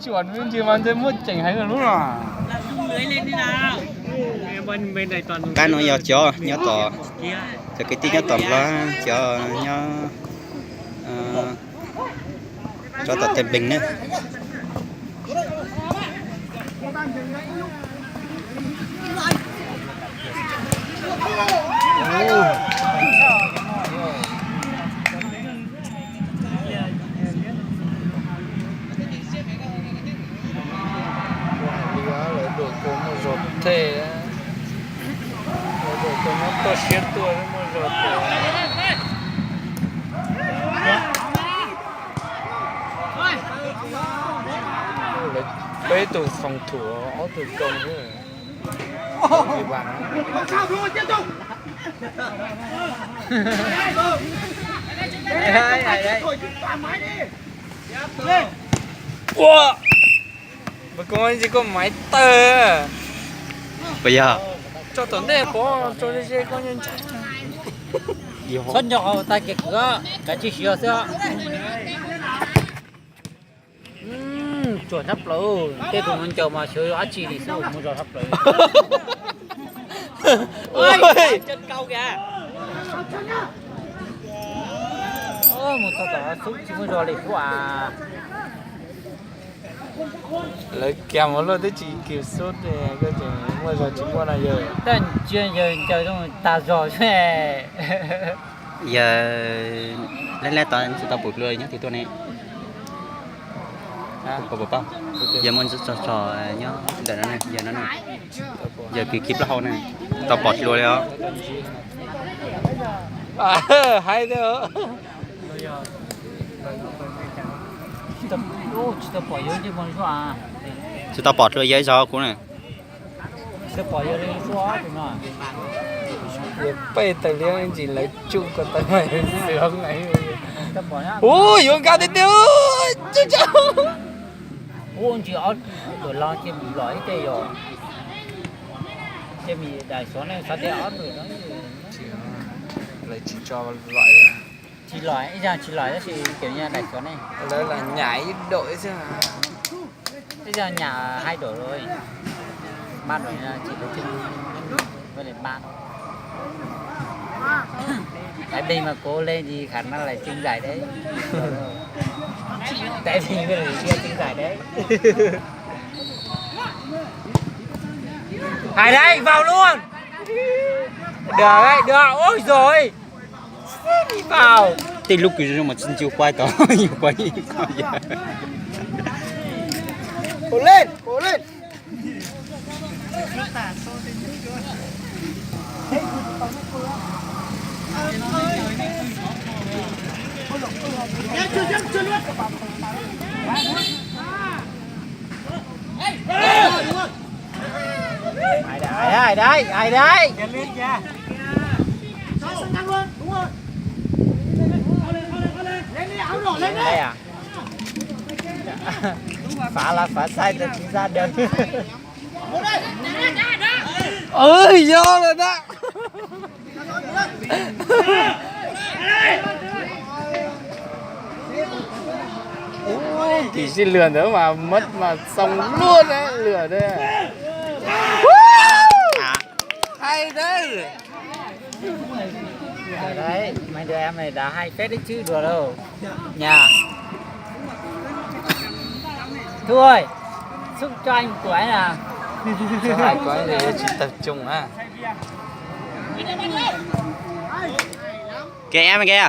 Tsuam ntsis mas ntshe muaj ceem heev lub no. Pab no yog cov nyob tom, cov kwv tij nyob tom Nplog, cov nyob, cov tom Tây Bình na. Lawv dua kua muaj zog thiab, lawv dua kua nyob toj siab tuaj muaj zog thiab. Lawv peb tug phòng thủ, ob tug công xwb. Ua, mas koj tsis koj maiv tawg. Puas yog? Tso tom ntej pov, tso ze ze koj nyob ntshai. Txhob nco qhov tag kiag kwv, kav tsij siv xwb. Tsuam tshaj plaws, tej tus no ncaws mas xyov yog dab tsi li xwb, muaj zog tshaj plaws. Mus txog tom xub tsis muaj zog li xwb as. Lawv kiag mus luaj twb tsis kis xub, koj tseem muaj zog tsis muaj no yawg. Tab ntsia yawg ncaws zoo tag zog xwb. Yawg, lab lab tod tsis tau pom hlua nyob twg tuaj ne. Yawg muaj tso tso nyob ntawm no, yawg no, yawg kis kis plaub hau na, tau pom hlua li os. Hais tias tsis tau pom hlua yawg zog kuv na. Peb tawg liab ntsis lawv tsuj ko taw mas xwm hov nqaim. Ub, yuav nkag tiag tiag. Ub, ntsis ob tuam los ces lom ib teg yom. Ces mi daim xyov ne xav tias ob tuam no lawv tsis tso lom. Tsis lom, ib zaug tsis lom tab sis cov nyuag daim xyov ne. Lawv los nyam ib daim xwb. Ib zaug nyam hai daim lawm. Pab daim tsis lawv tsis pab. Thái Bình mà cố lên thì khả năng là tranh giải đấy. Thái Bình với lại kia tranh giải đấy. Hài đấy, vào luôn. Được đấy, được. Ôi rồi. Vào. Tej lub kws zoo mas tsis ncu quay tod, ncu quay. Cố lên, cố lên. Hài đấy, hài đấy, hài đấy. Đây à? Phá là phá sai, thật chính ra đơn. Ơi, do rồi đó. Ui, kì sij lượt nữa mà mất mà xong luôn đấy, lượt đấy. Hay đấy. Đấy, mấy đứa em này đã hai phép đấy chứ đùa đâu. Nhà. Thu ơi, xúc cho anh của anh à. Cho hai của anh thì chỉ tập trung à. Kìa em kìa.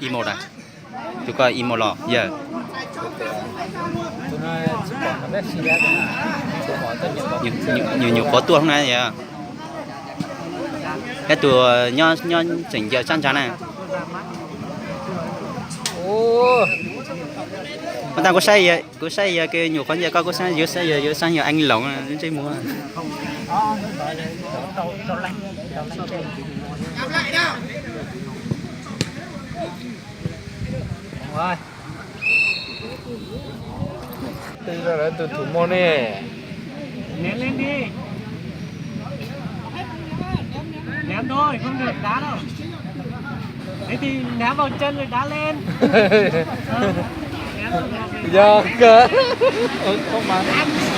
Ib mos da. Tus ko ib mos los yawg. Nyuam nyuam qhuav tuaj na yawg. Koj tus nyob tseem ncaws sab ntsa na. Mas tas kuv saib, kuv saib yawg nyuam qhuav ncaws koj, kuv saib yawg, saib yawg, yawg saib yawg Anh Lộc ntsej muag. Twb lawv tus thủ môn ne. Thôi, không được đá đâu. Thế thì ném vào chân rồi đá lên. Ờ, ném vào chân. Yog kawg. Không mà,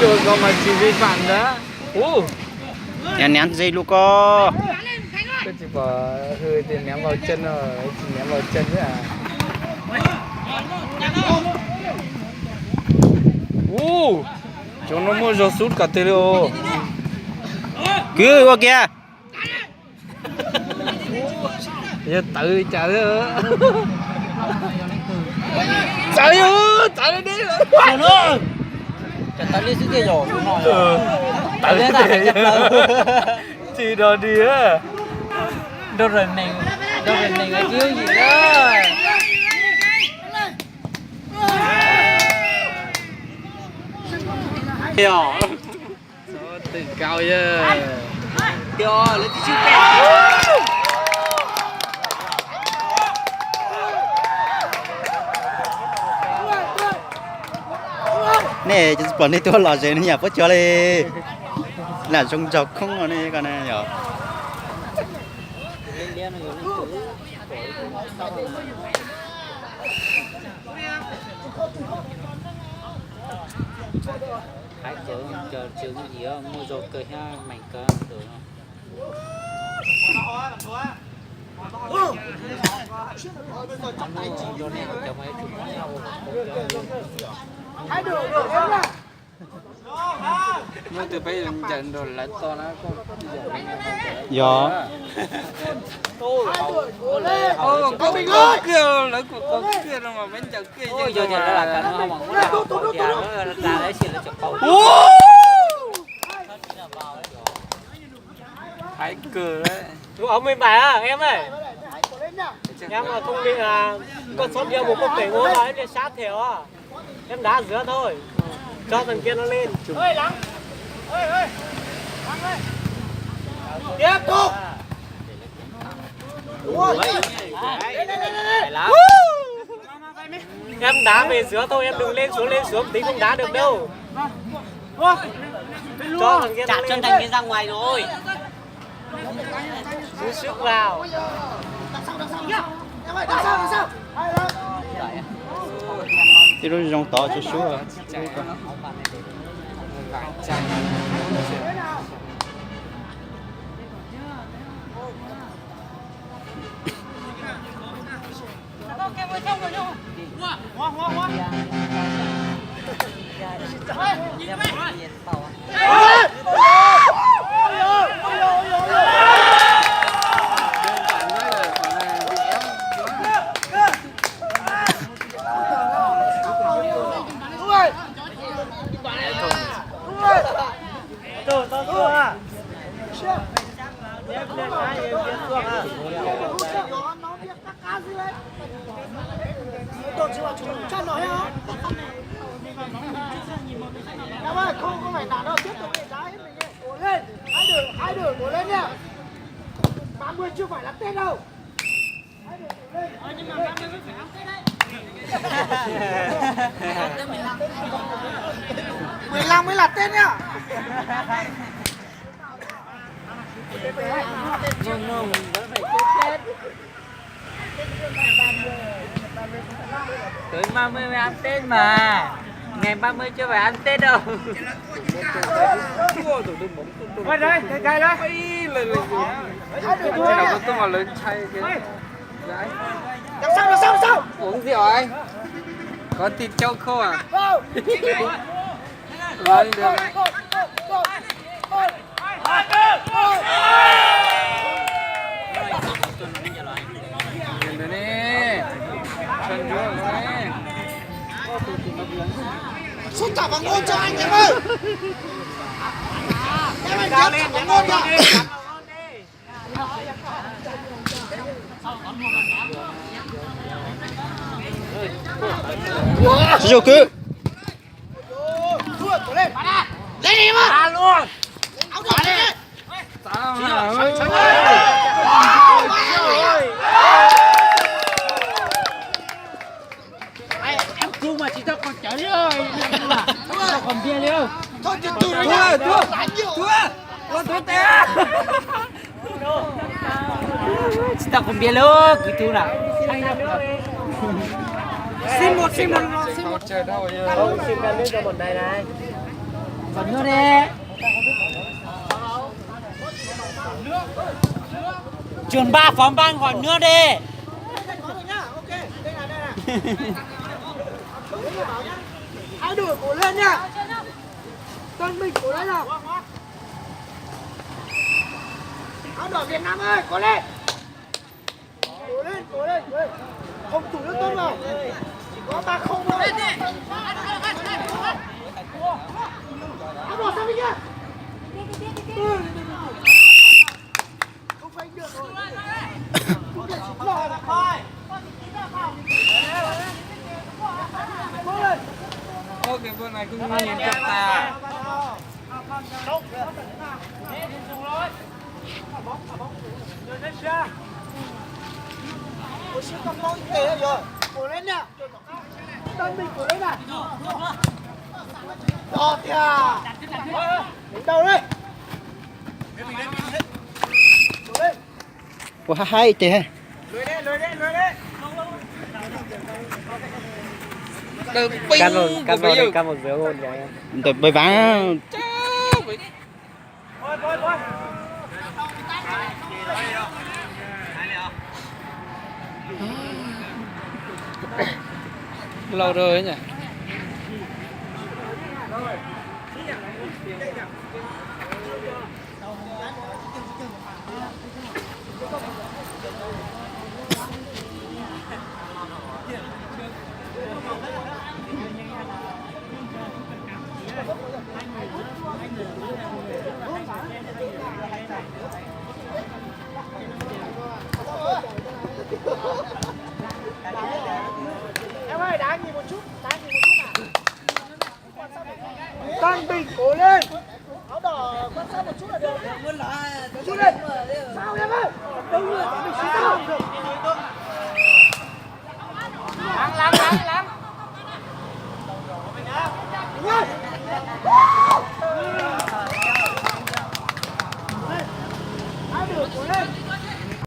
ua ko mas tsis vi phạm ntag. Ub. Ném, ném gì luôn cô. Koj tsis pom hư thì ném vào chân rồi, tsis ném vào chân nữa à. Ub. Cov no muaj zog xub kom twg li os. Kwv ua kiag. Yog tawv li cas thiab. Tawv, tawv li deb lawm. Tawv li xwb tiag yom. Tawv li deb. Tsis dog dig. Nrau res nees, nrau res nees tsis yooj yim na. Twm kaus yog. Nej pom nej tuaj los ze no yam puab cuag li. Lam zoo nraug khoob no ne ko na yom. Hais kawg, cov tswv yim muaj zog kawg thiab meem kawg tus no. Muaj tus peb ncaws nrog lawv to na. Yog. Koj qaug kiag, lawv kuj qaug kiag no mas peb ncaws kiag yeej. Hais kawg. Tus ov mười bảy à, em ơi. Em là thông minh à, con số nhiều một quốc tỉnh ua là em đi sát thẻ à. Em đá giữa thôi. Cho thằng kia nó lên. Tiếp tục. Em đá về giữa thôi, em đừng lên xuống, lên xuống tí không đá được đâu. Cho thằng kia nó lên. Chả chân thành đi ra ngoài rồi. Tib lub zoo tod tsuj suab. Không, không phải nản đâu, tiếp tục để đá hết mình ấy. Ổn lên, hai đội, hai đội ổn lên nha. Ba mươi chưa phải là Tết đâu. Hai đội ổn lên. Mười lăm mới là Tết nhá. Tối ba mươi mới ăn Tết mà. Ngày ba mươi chưa phải ăn Tết đâu. Thôi đấy, cày cày đấy. Đằng sau, đằng sau, đằng sau. Uống rượu ấy. Có thịt trâu khô à? Không. Vâng, được. Sút thẳng vào gôn cho anh em ơi. Em ơi, nhắm thẳng vào gôn kìa. Ua, sib zog kwv. Em tu mà chỉ tao còn chở đi ơi. Tao còn bia đi ơi. Thôi, từ từ. Thua, thua, thua. Con thua tè. Tsis tau qhov npias lawm kwv tij na. Xib mus, xib mus, xib mus. Kom nws di. Trường ba phó ban gọi nước đi. Thái đội của lên nha. Tân binh của lên nào. Áo đỏ Việt Nam ơi, của lên. Cố lên, cố lên, cố lên. Không chủ nước tốt rồi. Chỉ có ba không thôi. Áo đỏ sang bên kia. Không phải được rồi. Không thể chịu nổi. Ơ, cái vợt này cũng nhìn chậm ta. Ôi, siêu tốc tốc thế rồi. Của lên nè. Tân binh của lên nè. Đọt kìa. Đến đâu đây? Ua haj haib ces Cắt vào, cắt vào đây, cắt vào dưới luôn rồi. Ntawm pawg vang. Lâu rồi nhỉ. Em ơi, đá nhịp một chút, đá nhịp một chút nào. Tân binh cố lên. Áo đỏ quan sát một chút là được. Một chút lên. Sao em ơi? Đâu rồi, chuẩn bị xíu. Lắng, lắng, lắng, lắng. Đúng rồi.